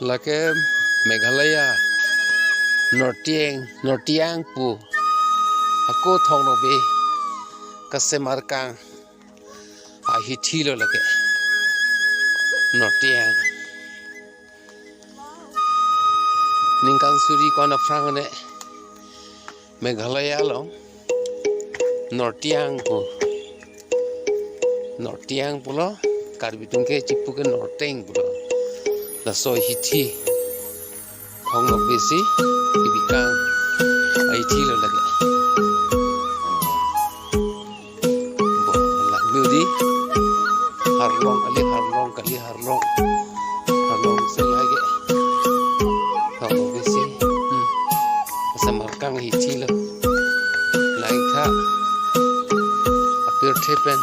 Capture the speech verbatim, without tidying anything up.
Lake Meghalaya, Nortiang, Nortiang pu ako Thong Nokbe kasemarkang ahithi lo lake. Nortiang. Ningkan suri ko-an aphrang ne Meghalaya along Nortiang pu, Nortiang pulo, Karbi atum ke chipu ke Norteng pulo. Laso ahithi Thong Nokbe si kebikang ahithi lo lake. Bo, langme-o dei. Harlong kali, harlong kali, harlong. Harlong si lake. Harlong besi. Hmm. Kasemarkang ahithi lo. Langtha. Apirthe pen